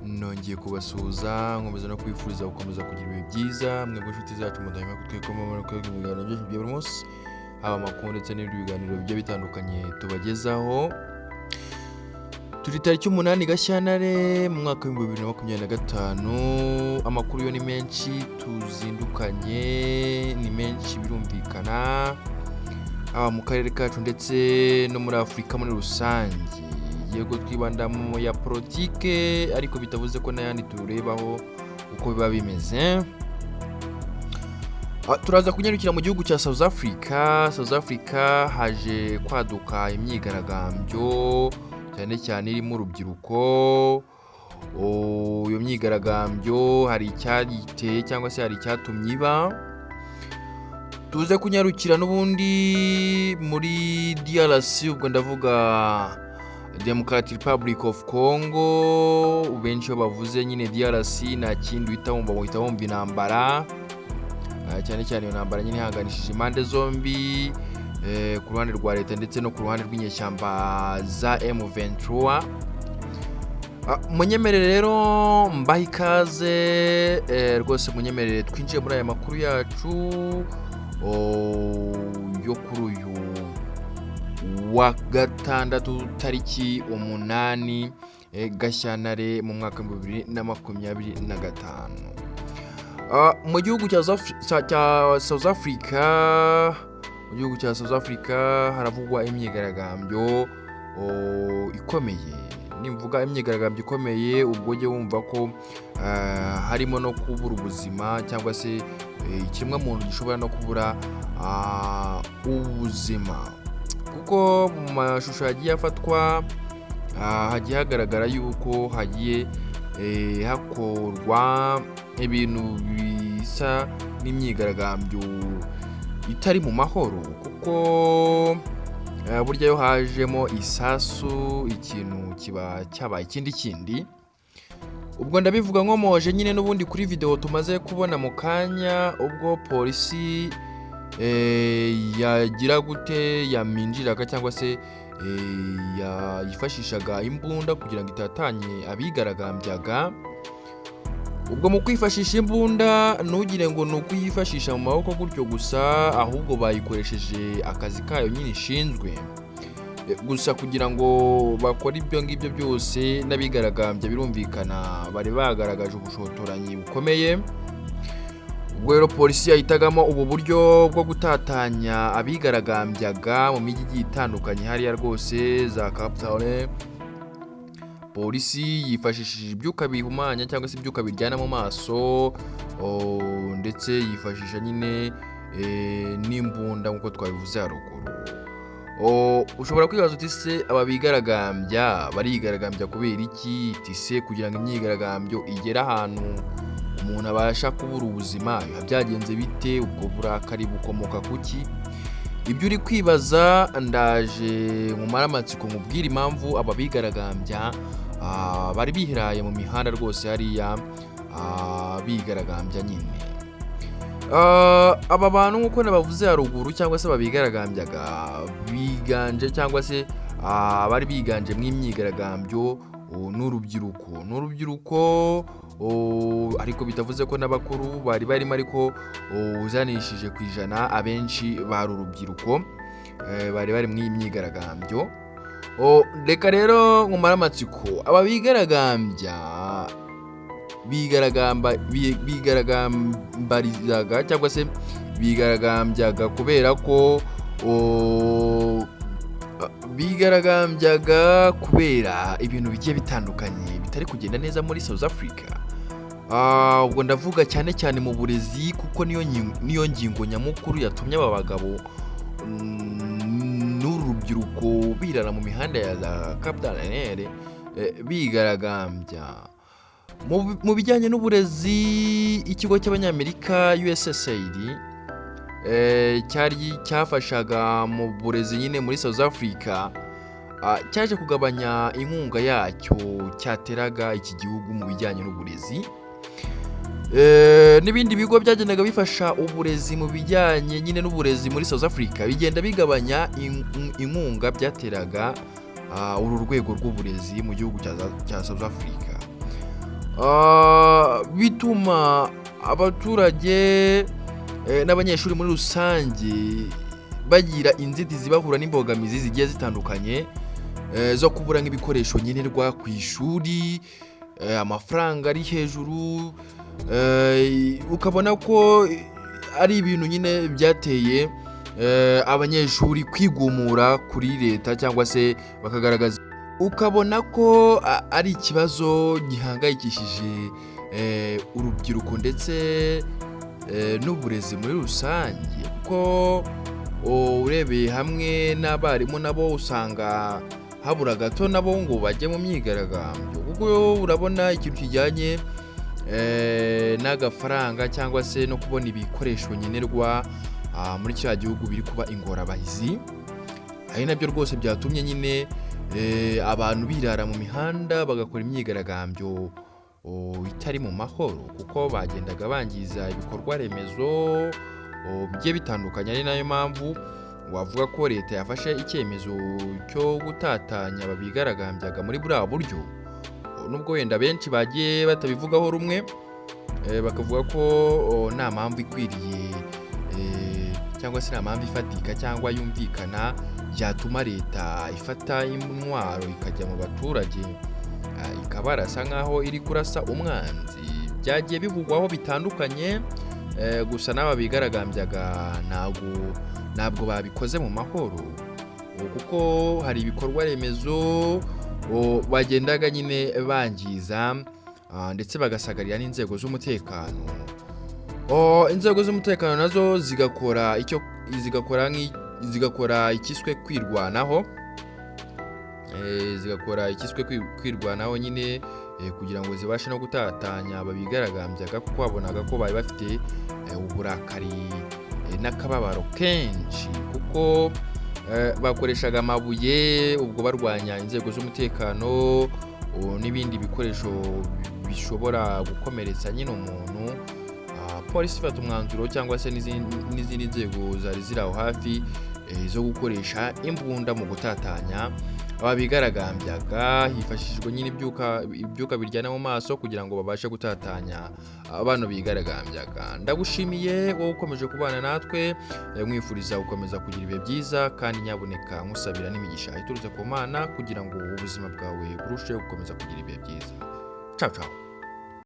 Nongeye kubasuhuza, nkomeza no kwifuriza gukomeza kugira ibihe byiza, mwebwe inshuti zacu mudahwema kutwikoma muri ibiganiro byacu bya buri munsi, haba amakuru ndetse n'ibindi biganiro bigiye bitandukanye tubagezaho. Turi tariki 8 Gashyantare mu mwaka wa 2025. Amakuru yo ni menshi tuzindukanye, ni menshi birumvikana, haba mu karere kacu ndetse no muri Afurika muri rusange. Yego, twibanda mu ya politike, ariko bitavuze ko n'ayandi turebaho uko biba bimeze. Turaza kunyarukira mu gihugu cya South Africa. South Africa haje kwaduka imyigaragambyo, cyane cyane irimo urubyiruko. Iyo myigaragambyo hari icyayiteye cyangwa se hari icyatumye iba. Tuze kunyarukira n'ubundi muri DRC, ubwo ndavuga Democratic Republic of Congo. Benshi iyo bavuze nyine DRC nta kindi uhita wumva, uhita wumva intambara. Cyane cyane iyo ntambara nyine ihanganishije impande zombi, ku ruhande rwa leta ndetse no ku ruhande rw'inyeshyamba za M23. Munyemerere rero mbahe ikaze, rwose munyemerere twinjiye muri aya makuru yacu yo kuri uyu wa gatandatu, tariki 8 Gashyantare mu mwaka wa 2025. Mu gihugu cya South Africa, mu gihugu cya South Africa haravugwa imyigaragambyo ikomeye. Nimvuga imyigaragambyo ikomeye, ubwo ujye wumva ko harimo no kubura ubuzima cyangwa se ikiremwamuntu gishobora no kubura ubuzima, kuko mu mashusho yagiye afatwa hagiye hagaragara yuko hagiye hakorwa ibintu bisa n'imyigaragambyo itari mu mahoro, kuko burya iyo hajemo isasu ikintu kiba cyabaye ikindi kindi. Ubwo ndabivuga nkomoje nyine n'ubundi kuri videwo tumaze kubona mu kanya, ubwo polisi yagira gute, yaminjiraga cyangwa se yifashishaga imbunda kugira ngo itatanye abigaragambyaga. Ubwo mu kwifashisha imbunda, ntugire ngo ni ukuyifashisha mu maboko gutyo gusa, ahubwo bayikoresheje akazi kayo nyine ishinzwe. Gusa kugira ngo bakore ibyo ngibyo byose, n'abigaragambya birumvikana bari bagaragaje ubushotoranyi bukomeye. Ubwo rero polisi yahitagamo ubu buryo bwo gutatanya abigaragambyaga mu mijyi igiye itandukanye hariya rwose za Cape Town. Polisi yifashishije ibyuka bihumanya cyangwa se ibyuka biryana mu maso, ndetse yifashisha nyine n'imbunda nk'uko twabivuze haruguru. Ushobora kwibaza uti: "Se aba bigaragambya barigaragambya kubera iki?" Uti: "Se kugira ngo imyigaragambyo igere ahantu umuntu abasha kubura ubuzima biba byagenze bite? Ubwo burakari bukomoka ku ki?" Ibyo uri kwibaza, ndaje nkumare amatsiko, nkubwire impamvu aba bigaragambya bari bihiraye mu mihanda rwose hariya bigaragambya nyine. Aba bantu nk'uko nabavuze haruguru cyangwa se babigaragambyaga biganje cyangwa se bari biganje mu imyigaragambyo n'urubyiruko, ariko bitavuze ko n'abakuru bari barimo, ariko uzanishije ku ijana abenshi bari urubyiruko, bari bari mu iyi myigaragambyo. Reka rero nkumare amatsiko, aba bigaragambya bigaragambarizaga cyangwa se bigaragambyaga kubera ko bigaragambyaga kubera ibintu bigiye bitandukanye bitari kugenda neza muri South Africa. Ubwo ndavuga cyane cyane mu burezi, kuko niyo ngingo nyamukuru yatumye aba bagabo n'uru rubyiruko birara mu mihanda ya za Capital bigaragambya. Mu bijyanye n'uburezi, ikigo cy'Abanyamerika USAID cyari cyafashaga mu burezi nyine muri South Africa, cyaje kugabanya inkunga yacyo cyateraga iki gihugu mu bijyanye n'uburezi. N'ibindi bigo byagendaga bifasha uburezi mu bijyanye nyine n'uburezi muri South Africa bigenda bigabanya inkunga byateraga uru rwego rw'uburezi mu gihugu cya South Africa. Bituma abaturage n'abanyeshuri muri rusange bagira inzitizi, bahura n'imbogamizi zigiye zitandukanye zo kubura nk'ibikoresho nkenerwa ku ishuri, amafaranga ari hejuru, ukabona ko ari ibintu nyine byateye abanyeshuri kwigumura kuri leta cyangwa se bakagaragaza, ukabona ko ari ikibazo gihangayikishije urubyiruko ndetse n'uburezi muri rusange, kuko urebeye hamwe n'abarimu nabo usanga habura gato nabo ngo bajye mu myigaragambyo, kuko urabona ikintu kijyanye n'agafaranga cyangwa se no kubona ibikoresho nkenerwa muri kiriya gihugu biri kuba ingorabahizi, ari nabyo rwose byatumye nyine abantu birara mu mihanda bagakora imyigaragambyo itari mu mahoro, kuko bagendaga bangiza ibikorwa remezo bigiye bitandukanye, ari nayo mpamvu wavuga ko leta yafashe icyemezo cyo gutatanya aba bigaragambyaga muri buriya buryo, nubwo wenda benshi bagiye batabivugaho rumwe, bakavuga ko nta mpamvu ikwiriye cyangwa se nta mpamvu ifatika cyangwa yumvikana yatuma leta ifata intwaro ikajya mu baturage ikabarasa nk'aho iri kurasa umwanzi. Byagiye bivugwaho bitandukanye, gusa n'aba bigaragambyaga ntabwo babikoze mu mahoro, kuko hari ibikorwa remezo bagendaga nyine bangiza ndetse bagasagarira n'inzego z'umutekano. Inzego z'umutekano nazo zigakora icyo zigakora ikiswe kwirwanaho, zigakora ikiswe kwirwanaho nyine kugira ngo zibashe no gutatanya aba bigaragambyaga, kuko babonaga ko bari bafite uburakari n'akababaro kenshi, kuko bakoreshaga amabuye ubwo barwanya inzego z'umutekano n'ibindi bikoresho bishobora gukomeretsa nyine umuntu. Polisi ifata umwanzuro cyangwa se n'izindi nzego zari ziri aho hafi zo gukoresha imbunda mu gutatanya aba bigaragambyaga, hifashishijwe nyine ibyuka biryana mu maso kugira ngo babashe gutatanya bano bigaragambyaga. Ndagushimiye wowe ukomeje kubana natwe, nkwifuriza gukomeza kugira ibihe byiza, kandi nyabuneka nkusabira n'imigisha iturutse ku Mana kugira ngo ubuzima bwawe burusheho gukomeza kugira ibihe byiza. Ciao ciao.